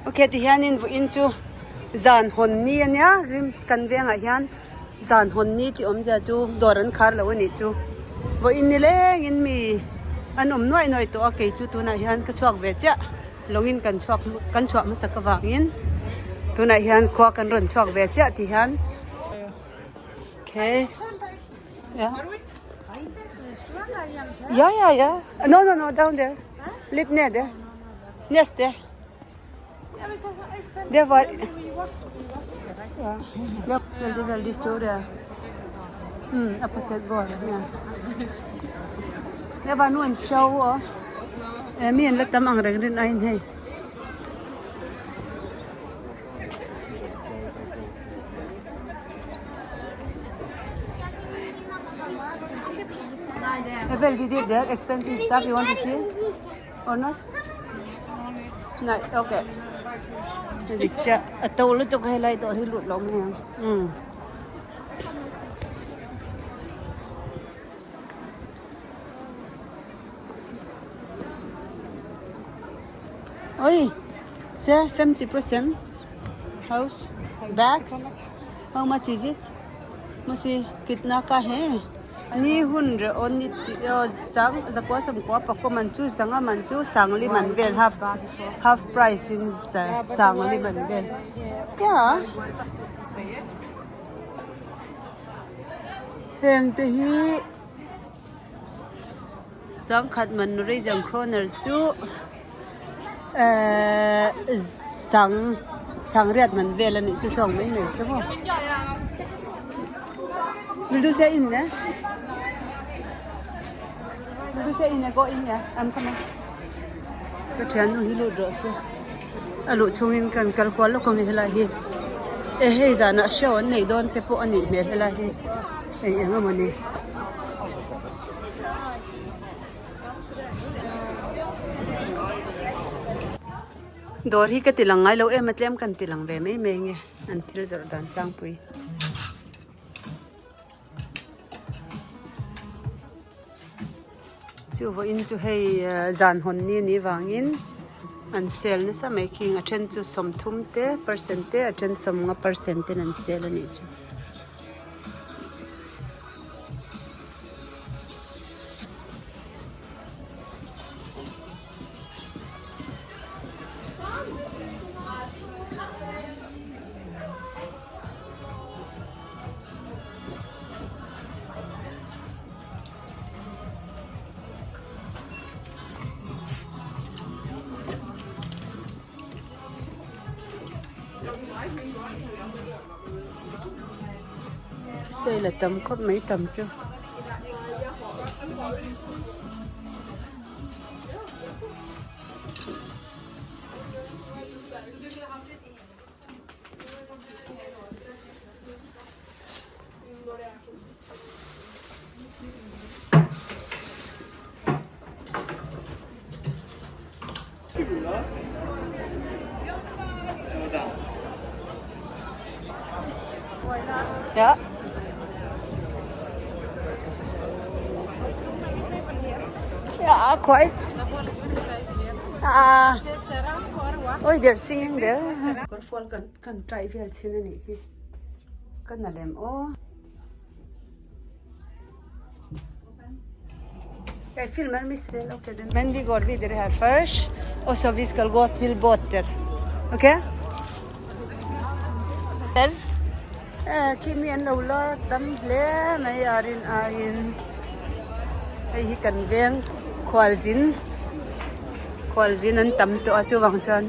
Ok tihianin vawiin chu zan hawn ni a nia rim kan vengah hian zan hawn ni tih awmzia chu dawr an khar lo a nih chu vawiin ni lengin mi an awm nuaih nuaih tawh a kei chu tunah hian ka chhuak ve chiah lawngin kan chhuak kan chhuah hmasak avangin tunah hian khua kan rawn chhuak ve chiah ti hian ok. Yeah. Ja, ja, ja. No, no, no, down there. Litt nede. Neste. Det var Ja. ja veldig, veldig stor, ja. Mm, apotekgården, ja. Det var noen show òg. Eh, mi an la tam ang reng rin aiin hei. Evel did it there expensive stuff you want to see or not? No, okay. Dik chiah a to lutuk helai dawr hi lut lo mai ang. Um. Oi, se 50% house bags. How much is it? Masi kitna ka he? Ni hun re on ni sang zakua sawmkua pakua man chu zanga man chu sangli man vel half half price in sangli man vel. Yeah. Heng te hi Sangkhat man Norwegian kroner chu ehh sang sangriat man vel a nih chu sawng mai mai se maw Vil du se inne? Vil du se inne? Gå inne I'm coming Ka thiannu hi lut rawh se a luh chhungin kan kal kual lawk ang helai hi e hei zanah show an neih dawn te pawh a nih hmel helai hi eng eng emaw ni. Dawr hi ka ti lang ngai lo em a tlem kan ti lang ve mai mai nge an thil zawrh dan tlangpui. Chu vawiin chu hei zan hawn ni a nih vangin an sale nasa mai khing a then chu sawmthum te percent te a then sawmnga percent ten an sale a nih chu. Sale a tam khawp mai tam chu. Ja. Ja, quite. Ah. Oi, they're singing there. Kawrfual kan kan try vel chin a nih hi. Ka na lem aw. Jeg filmer Mistel. Ok, den. Men vi går videre her først, og så vi skal gå til båter. Ok? Der. Eh, khi mi an lo la tam hle mai a rin aiin hei hi kan veng khualzin khualzin an tam tawh a chuvang chuan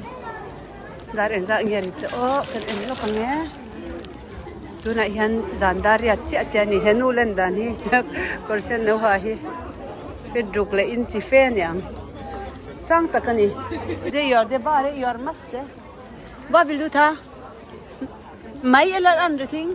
dar engzah nge ri tawh aw kan en lawk ang e. Tunah hian zan dar riat chiah chiah a ni he nu len dan hi kawr sen no ha hi feet ruk leh inchi fe a ni ang sang tak a ni. De yor de bare yor masse va vil du ta mai eller andre ting.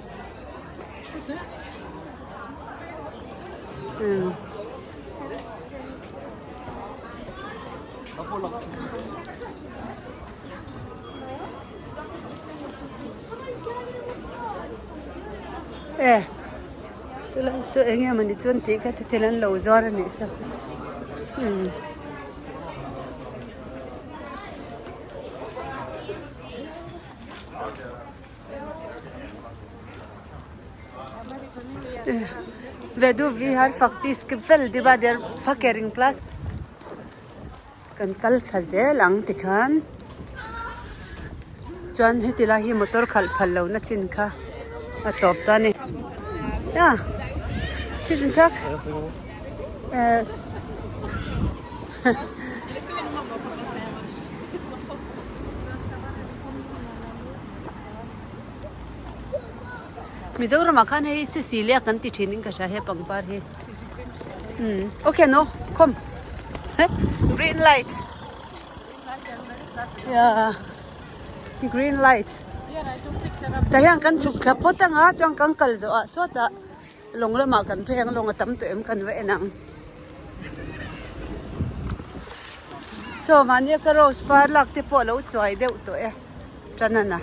E chulai chu eng nge mawni chuan tih kha thil an lo zuar a nih saw umm. Vet du vi har faktisk veldig bra der parkeringsplass. Kan kal thla zel ang tikhan chuan heti lai hi motor khalh phal lo na chin kha a tawp ta a ni. Ya tusen takk Mizoramah khan hei Cecilia kan ti thin in ka hria he pangpar hi umm okay no khawm green light yeah green light tah hian kan chhuk thla phawt anga chuan kan kal zawh ah sawtah lawng lamah kan phei ang lawng a tam tawh em kan va en ang saw mahnia ka rose par lak te pawh a lo chuai deuh tawh e. Tanana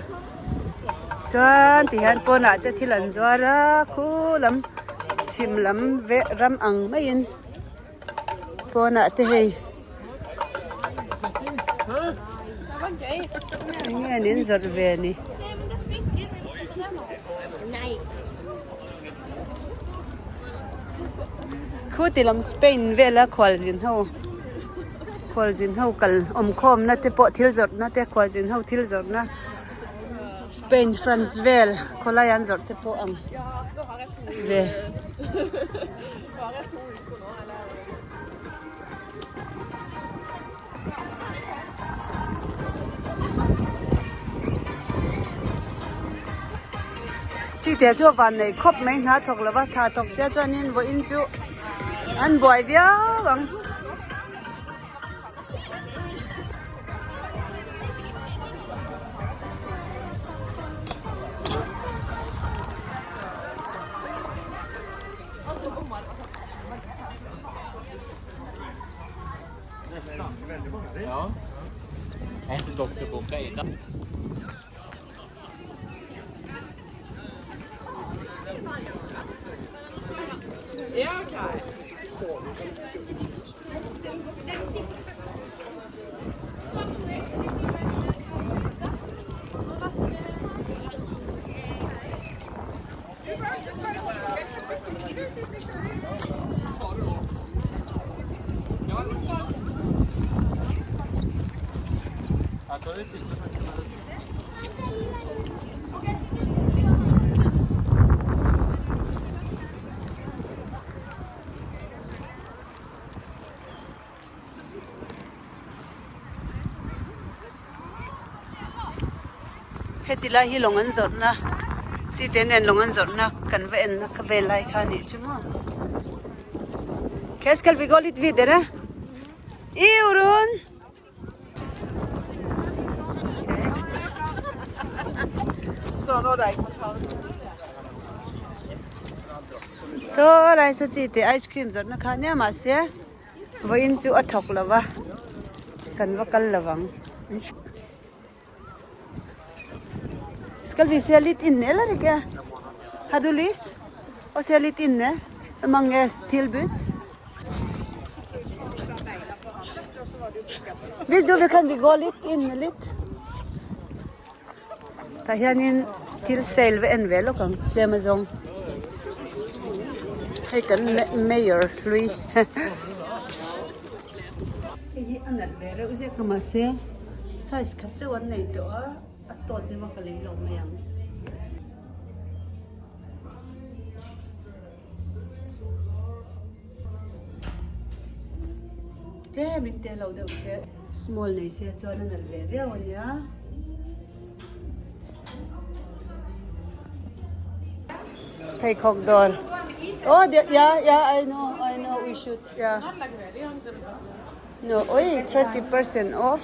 chuan ti hian pawnah te thil an zuar a khu lam chhim lam veh ram ang maiin pawnah te hei eng nge an inzawrh ve ni. Khu ti lam Spain vela khualzin ho khualzin ho kal awmkhawmna te pawh thil zawrhna te khualzin ho thil zawrhna Spain France vel khawlai an zawrh te pawh ang ve. Chite chu a van nei khawp mai hna thawk lova tha thawk sia chuanin vawiin chu an buai viau ang. Heti lai hi lawng an zawrhna chi te nen lawng an zawrhna kan va enna kha vel lai kha a nih chu maw. Ke skal vi gå litt videre? Jorunn! Saw lai saw chi te ice cream zawrhna kha nia mahse vawiin chu a thawk lo va kan va kal lo vang. Skal vi se litt inne eller ikke? Har du lyst å se litt inne? Det er mange tilbud. Hvis du vil kan vi gå litt inne litt. Tah hianin thil sale va en ve lawk ang tlem azawng. Hei kan mayor hlui. Hei hi a nalh ve reuh zek a mahse size khat chauh an nei tawh a a tawt deuh a ka lei lo mai ang. Tlem in te lo deuh se small nei se chuan a nalh ve viau a nia. Pheikhawk dawr oh yeah yeah I know I know we should yeah no oi 30% off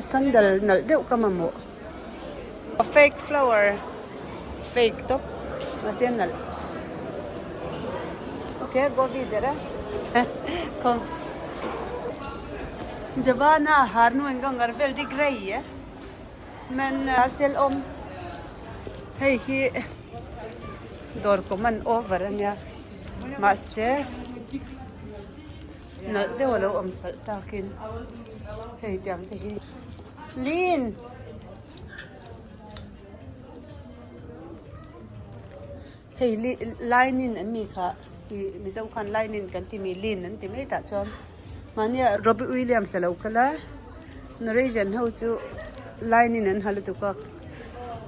sandal nalh deuh ka mamawh fake flower fake tawp mahse nalh okay go videre kom Giovanna har noen ganger veldig greie men selv om hei hi dawr kawm an over ania mahse nalh deuh a lo awm palh takin hei tiang te hi Lin Hei linin an mi kha ih Mizo khan linin kan ti mi lin an ti mai tah chuan mahnia Robbie Williams a lo kal a Norwegian ho chu linin an ha lutuk a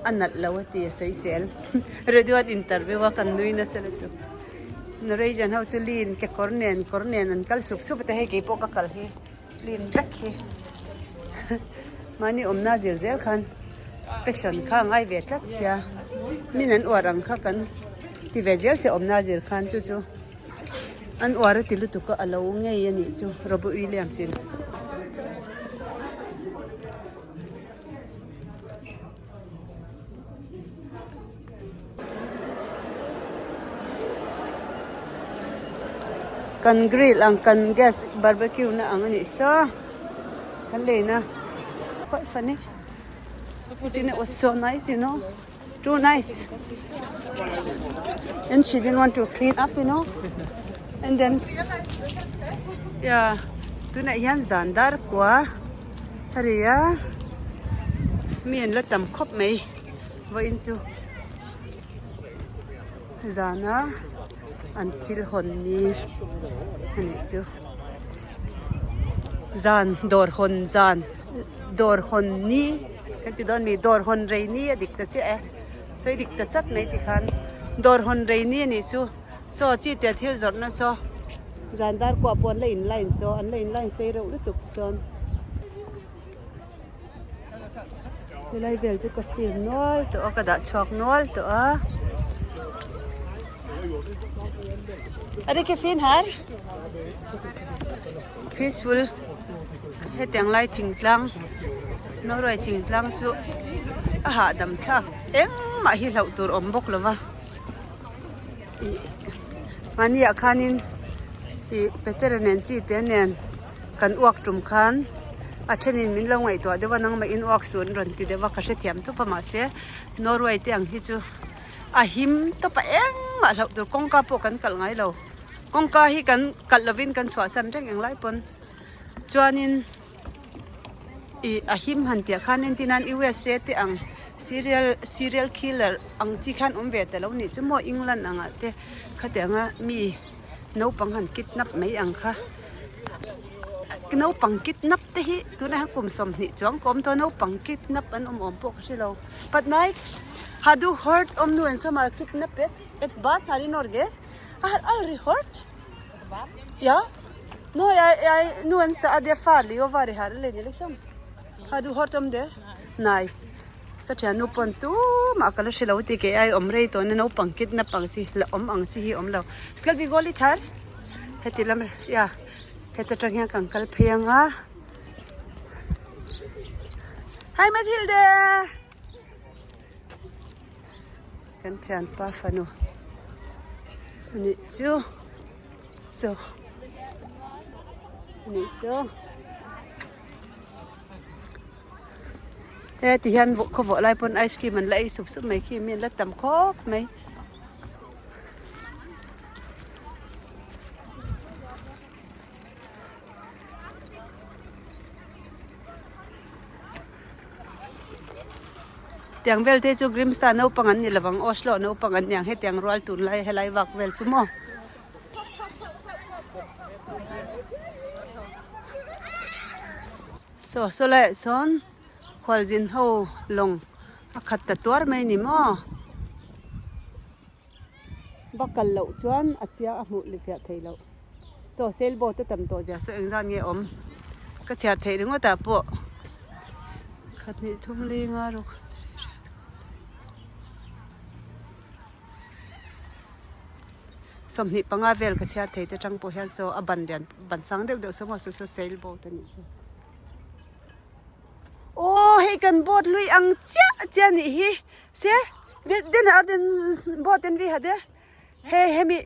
a nalh lo a ti a sawisel radio an interview a kan nui nasa lutuk Norwegian ho chu lin kekawr nen kawr nen an kal sup sup a te hei keipawh ka kal hi. Clean vek hi mahni awmna zir zel khan fashion kha a ngai ve tlat sia min an uar ang kha kan ti ve zel sia awmna zir khan chu chu an uar a ti lutuk a a lo ngei a nih chu Robbie Williams in. Kan grill ang kan gas barbecue na ang anih saw kan lei na quite funny isn't it was so nice you know too nice and she didn't want to clean up you know and then yeah tunah hian zan dar kua a ri a mi an la tam khawp mai. Vawiin chu zana an thil hawn ni a nih chu zan dawr hawn zan dawr hawn ni kan ti dawn mi dawr hawn rei ni a dik ta chiah e sawi dik ta chat mai tikhan dawr hawn rei ni a nih chu saw chi tia thil zawrhna saw zan dar kuah pawh an la in line saw an la in line sei reuh lutuk sawn. Helai vel chu ka film nual tawh a ka dah chhuak nual tawh a a ri fin har peaceful hetiang lai thingtlang Norway thingtlang chu a hahdam thlak engmah hi hlauh tur awm bawk lo va ih mahni ah khanin ih Petera nen chi te nen. Kan uak tum khan a thenin min lo ngaihtuah deuh a nangmah in uak suh an rawn ti deuh a ka hrethiam tawp a mahse Norway te ang hi chu a him tawp a engmah hlauh tur kawngka pawh kan kalh ngai lo kawngka hi kan kalh lovin kan chhuahsan reng englai pawn chuanin ih a him han tih ah khan entir nan USA te ang serial serial killer ang chi khan awm ve ta lo nih chu maw England angah te khatianga mi naupang han kidnap mai ang kha. Naupang kidnap te hi tunah hian kum 20 chuang ka awm tawh a naupang kidnap an awm awm pawh ka hre lo but nai har du hørt om noen som har kidnappet et barn her i Norge jeg har aldri hørt ja nå jeg jeg noen sa at det er farlig å være her alene liksom har du hørt om det nei ka thian nu pawn tumah ka la hre lo ti kei ai awm rei tawh na naupang kidnap ang chi la awm ang chi hi awm lo skal vi gå litt her Heti lam ya heta tang hian kan kal phei ang a Hi Mathilde kan thianpa fanu anih chu so anih chu he ti hian khaw vawh lai pawn ice cream an la ei sup sup mai khi mi an la tam khawp mai. Tiang vel te chu Grimstad naupang an ni lovang Oslo naupang an niang hetiang rual tun lai helai vak vel chu maw. Saw saw laiah sawn khualzin ho lawng a khat ta tuar mai ni maw. Va kal loh chuan a chiang a hmuh leh fiah theih loh. Saw sail boat a tam tawh zia saw engzat nge awm ka chhiar theih ringawt ah pawh khat hnih thum li nga ruk 25 vel ka chhiar thei te tang pawh hian saw a ban lian ban sang deuh deuh saw maw saw saw sail boat a nih chu. Aw hei kan boat lui ang chiah chiah anih hi se den ah den boat en vi hade he hemi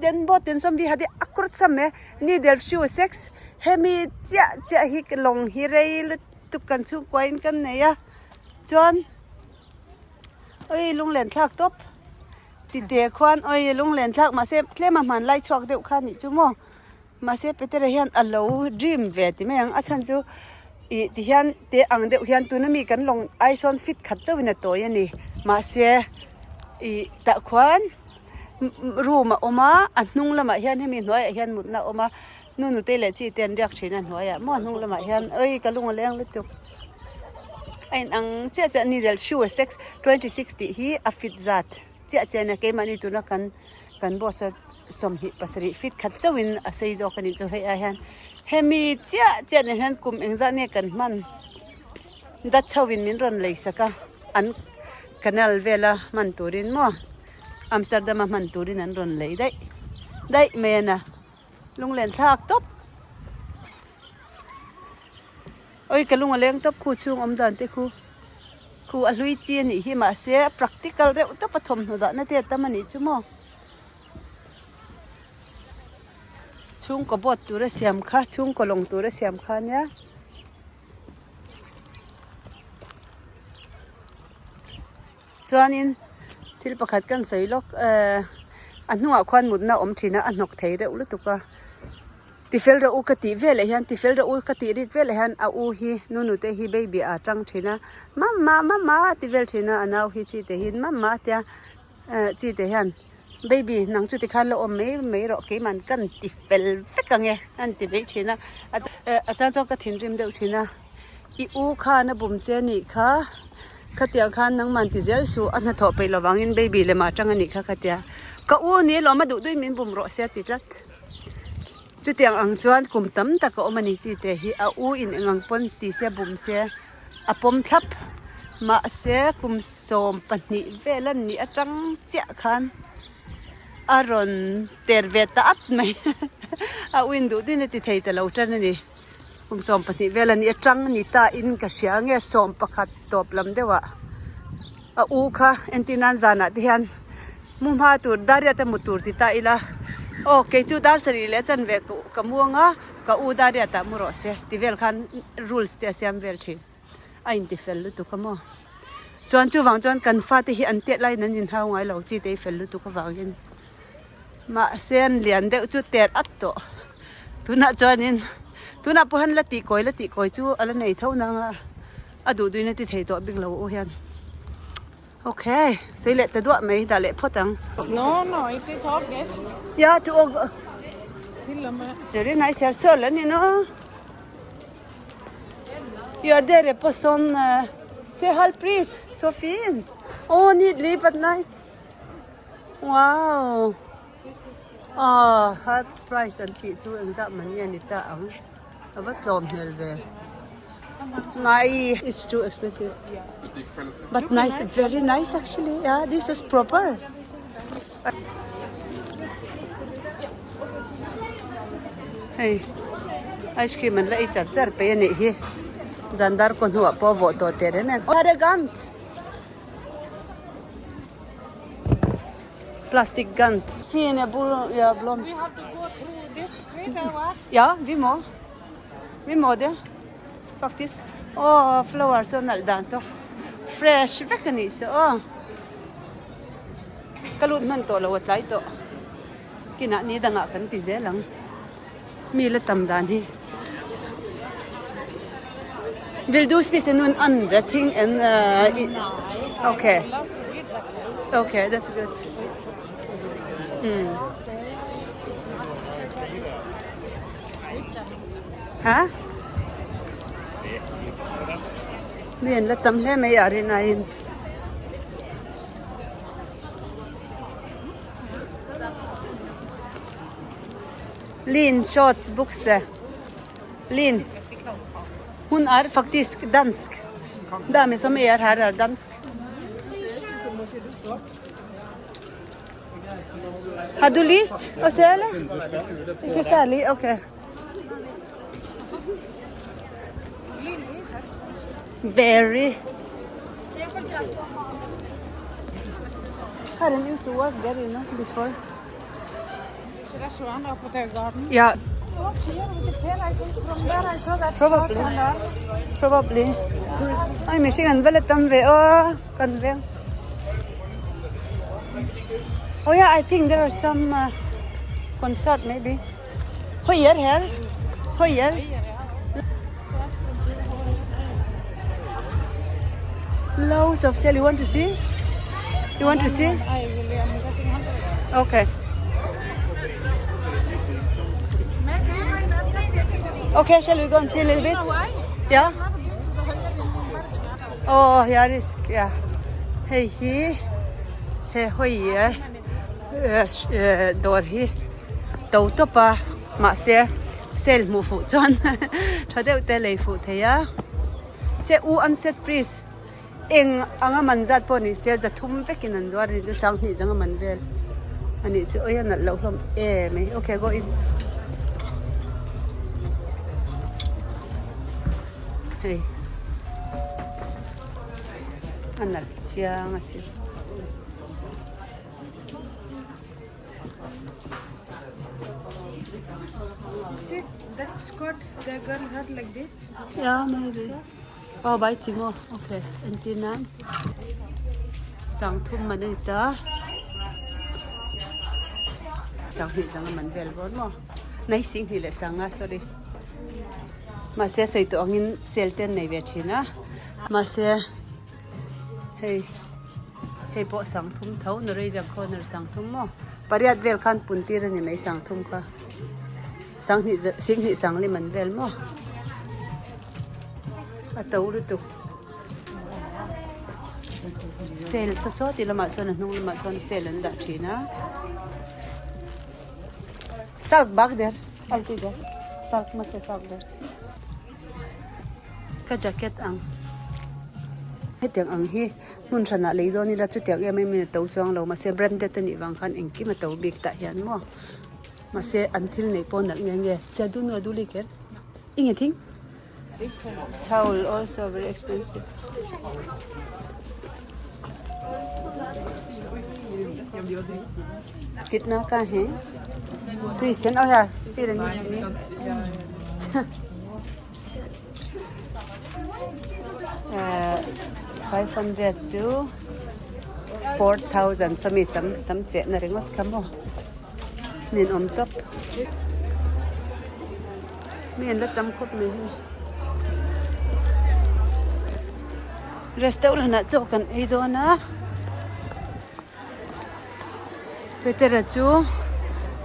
den boat en sawm vi hade akkurat samme ni del sju seks hemi chiah chiah hi lawng hi rei lutuk kan chhungkua in kan nei a chuan oi lunglen thlak tawp tite khuan oi lunglen thlak mahse tlem a hmanlai chhuak deuh kha anih chu maw. Mahse Petera hian a lo dream ve ti mai ang a chhan chu ih ti hian te ang deuh hian tuna mi kan lawng ai sawn fit khat chauhin a tawi a ni mahse Ih tah khuan room a awm a a hnung lamah hian hemi hnuaiah hian mutna a awm a nu nute leh chi te an riak thin a hnuaiah maw a hnung lamah hian oi ka lung a leng lutuk a inang chiah chiah a ni del shoe six 26 tih hi a fit zat chiah chiah a nia keimahni tuna kan kan boss a 27 feet khat chauhin a sei zawk a nih chu hei ah hian hemi chiah chiah nen hian kum engzah nge kan hman Dutch ho in min rawn lei sak a an canal vela hman turin maw Amsterdam a hman turin an rawn lei daih daih mai a na lunglen thlak tawp oi ka lung a leng tawp khu chhung awm dan te khu khu a hlui chi a nih hi mahse a practical reuh tawp a thawmhnaw dahna te a tam a nih chu maw chhungkaw boat tura siam kha chhungkaw lawng tura siam kha ania. Chuanin thil pakhat kan sawi lawk ehh a hnungah khuan mutna a awm thin a a hnawk thei reuh lutuk a tifel rawh u ka tih veleh hian tifel rawh u ka tih rik veleh hian a u hi nu nute hi baby a tang thin a mamma mamma a ti vel thin a a nau hi chi te hian mamma a tia ehh chi te hian baby nang chu tikhan la awm mai mai rawh keimah kan ti fel vek ang e an ti mai thin a a chang chuan ka thinrim deuh thin a i u khan a bum che anih kha khatiang khan nangman ti zel suh a hnathawh peih lovang in baby lem ah tang anih kha khatia ka u ni alawm a duh duhin min bum rawh se a ti tlat chutiang ang chuan kum tam tak a awm a ni chi te hi a u in eng ang pawn ti se bum se. A pawm thlap. Mahse kum 12 vel a nih atang chiah khan a rawn ter ve ta at mai. A uin duh duhin a ti thei ta lo tan a ni. Kum 12 vel a nih atang ni ta in ka hria nge 11 tawp lam deuhah a u kha entir nan zanah te hian mu hma tur dar riat a mu tur ti ta ila aw kei chu dar sarih leh a chanve ka mu anga. Ka u Dariat ah mu rawh se ti vel khan rules te a siam vel thin. A inti fel lutuk a maw. Chuan chuvang chuan kan fate hi an tet laiin an inhau ngai lo chi te hi fel lutuk avangin. Mahse an lian deuh chu tet at tawh. Tunah chuanin tunah pawh hian la tih kawi la tih kawi chu a la nei tho nang a, a duh duhin a ti thei tawh bik lo u hian. Okay, sei leh ta duah mai dah leh phawt ang. No, no, it is August. Yeah, to August. Very nice here, Sörlen, you know. Gör dere på sånn uh, Se halv pris, så fin! Å, oh, nydelig, but nice. Wow! Ah, half price an tih chu engzah man nge ni ta ang. A va tlawm hmel ve. Nai, it's too expensive. But nice, very nice actually. Yeah, this is proper. Hei, ice cream an la ei char char pe anih hi. Zandar ko hnuah pawh vawh tawh teh reng em. Arrogant! Plastic gun. Fine ja, blomst. We have to go through this street or what? Ja, vi må. Vi må det. Faktisk. Åh, flower saw nalh dan saw fresh vek a nih saw aw. Ka lut hman tawh lo a tlai tawh. Kinah ni dangah kan ti zel ang. Mi la tam dan hi. Will du spise noen andre ting enn Okay. Okay, that's good. Mm. Hæ? Mi an la tam hle mai a rinaiin. Lin shorts bukse Lin Hon er faktisk dansk. Dame som er her er dansk. Har du lyst å se, eller? Ikke særlig? Ok. Very. Karen used to work there, you know, before. Restaurant up there garden. Yeah. Up here with the pair, I think from there I saw that Probably. church and all. Probably. Ai mihring an va la tam ve aw kan veng. Oh yeah, I think there are some uh, concert maybe. Høyere her. Høyere. Loads of sale. You want to see? You want to see? I really am getting hungry. Okay. Okay, shall we go and see a little bit? Yeah. Oh, yeah, risk. Yeah. Hei hi he hawi dawr hi to tawp a mahse sale hmuh fuh chuan tha deuh te lei fuh thei a se u an set price eng anga man zat pawh ni se zathum vekin an zuar a ni chu sanghnih zanga man vel a nih chu oi a nalh loh hlawm em mai okay go in hei a nalh chiang a si. That skirt the girl had like this. Yeah, maybe. Oh, bai chi maw? Okay, entir nan sangthum man a ni ta. Sanghnih dang a man vel bawr maw? Nai singhnih leh sanga sorry. Mahse sawi tawh angin sale te an nei ve thin a. Mahse Hei hei pawh sangthum tho Norwegian corner sangthum maw pariat vel khan pun tir a ni mai sangthum kha sanghnih singhnih sanglim an vel maw a to lutuk sale saw saw tih lamah sawn a hnung lamah sawn sale an dah thin a salk bak der alti der salk hmasa salk der. Ka jacket ang hetiang ang hi hmun hranah lei dawn ila chutiang em em in a to chuang lo mahse branded a nih vang khan engkim a to bik tah hian maw mahse an thil neih pawh nalh nge nge sia du nu a du li kher i nge thing towel also very expensive. Kitna ka hai Christian oh ya fir ani ni. 500 chu 4000 sawmi sam sam cheh na ringawt kha maw nin awm tawp mi an la tam khawp mai hi restaurant ah chaw kan ei dawn a. Petera chu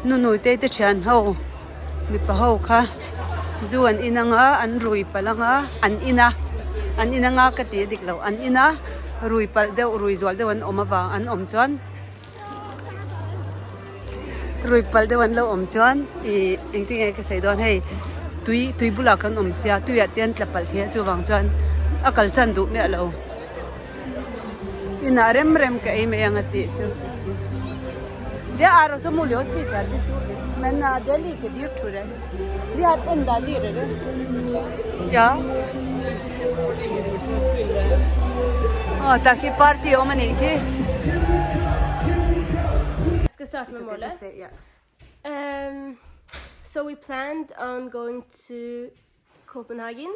nunui te te thian ho mipa ho kha zu an in anga an rui palh anga an in a an in anga ka ti a dik lo an in a rui palh deuh rui zual deuh an awm avang an awm chuan rui palh deuh an lo awm chuan ih engtin nge ka sawi dawn hei tui tui bulah kan awm sia tuiah te an tla palh thei a chuvang chuan a kalsan duh miah lo. Inah rem rem ka ei mai ang a tih chu. Dia aro so mu lios pi service tu men na Delhi ke dir thu re. Dia hat en da dir re. Ya. Oh, taki party om ani khi. Skal starte med målet. Um, so we planned on going to Copenhagen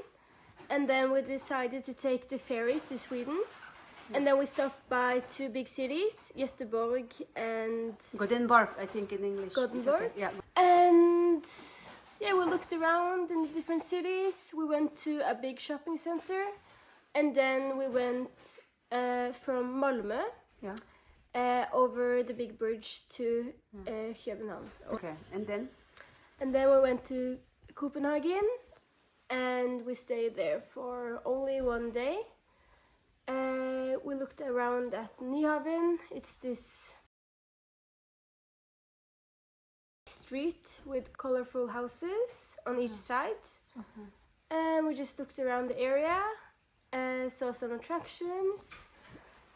and then we decided to take the ferry to Sweden. And then we stopped by two big cities, Göteborg and Gothenburg, I think in English. Gothenburg. Okay. Yeah. And yeah, we looked around in the different cities. We went to a big shopping center, and then we went uh, from Malmö yeah. uh, over the big bridge to uh, Köpenhamn. Okay, and then? And then we went to Copenhagen and we stayed there for only one day. Uh, we looked around at Nyhavn. It's this street with colorful houses on each side. Okay. And we just looked around the area, uh, saw some attractions,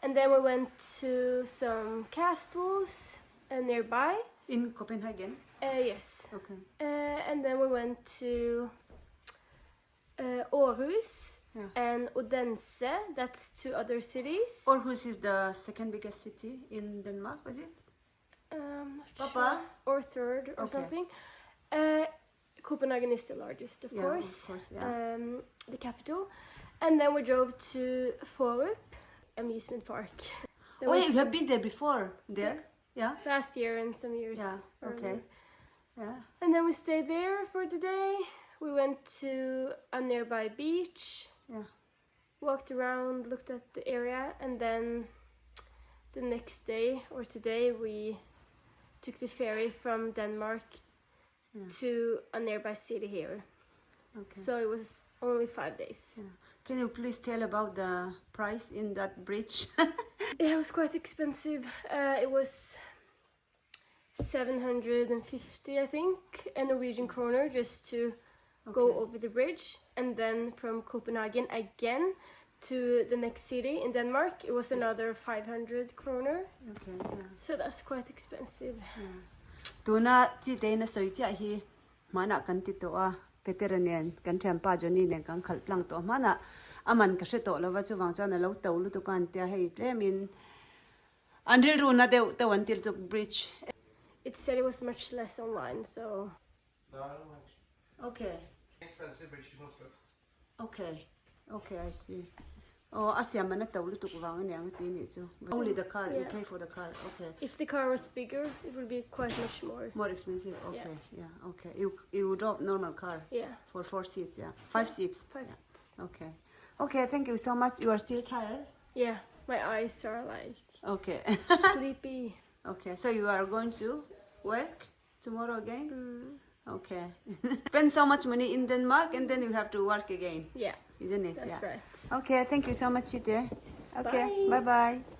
and then we went to some castles uh, nearby. In Copenhagen? Uh, yes. Okay. Uh, and then we went to uh, Aarhus yeah. and Odense. That's two other cities. Aarhus is the second biggest city in Denmark, was it? Um, Papa? Sure. Or third or okay. something. Uh, Copenhagen is the largest, of yeah, course. Of course, yeah. Um, the capital. And then we drove to Forup amusement park. That oh, yeah, you have been there before, there? Yeah. Last year and some years. Yeah, okay. Yeah. And then we stayed there for the day. We went to a nearby beach. Yeah. Walked around, looked at the area, and then the next day or today we took the ferry from Denmark to a nearby city here. Okay. So it was only 5 days. Can you please tell about the price in that bridge? It was quite expensive. Uh, it was 750, I think, a Norwegian kroner just to go Okay. over the bridge. And then from Copenhagen again to the next city in Denmark, it was another 500 kroner. Okay, yeah. So that's quite expensive. Tuna chi te na soi chia hi mana kan ti to a Petera nen kan thianpa Johnny nen kan khalh tlang tawh hmanah a man ka hre tawh lova chuvang chuan a lo to lutuk a an tia hei tlemin an rilru na deuh deuh an ti lutuk bridge. It said it was much less online so. No, I don't actually. Okay. Expensive bridge to construct. Okay. Okay, I see. Oh, a siam man a to lutuk vang aniang a ti nih chu. Only the car, you Yeah. pay for the car. Okay. If the car was bigger, it would be quite much more. More expensive. Okay. Yeah. Okay. You you drove normal car. Yeah. For four seats, yeah. Five seats. Five Yeah. seats. Okay. Okay, thank you so much. You are still tired? Yeah, my eyes are like Okay. sleepy. Okay, so you are going to work tomorrow again? Mm. Okay. Spend so much money in Denmark and then you have to work again, Yeah, isn't it? that's yeah. right. Okay, thank you so much, Chite. Okay, Bye. bye bye.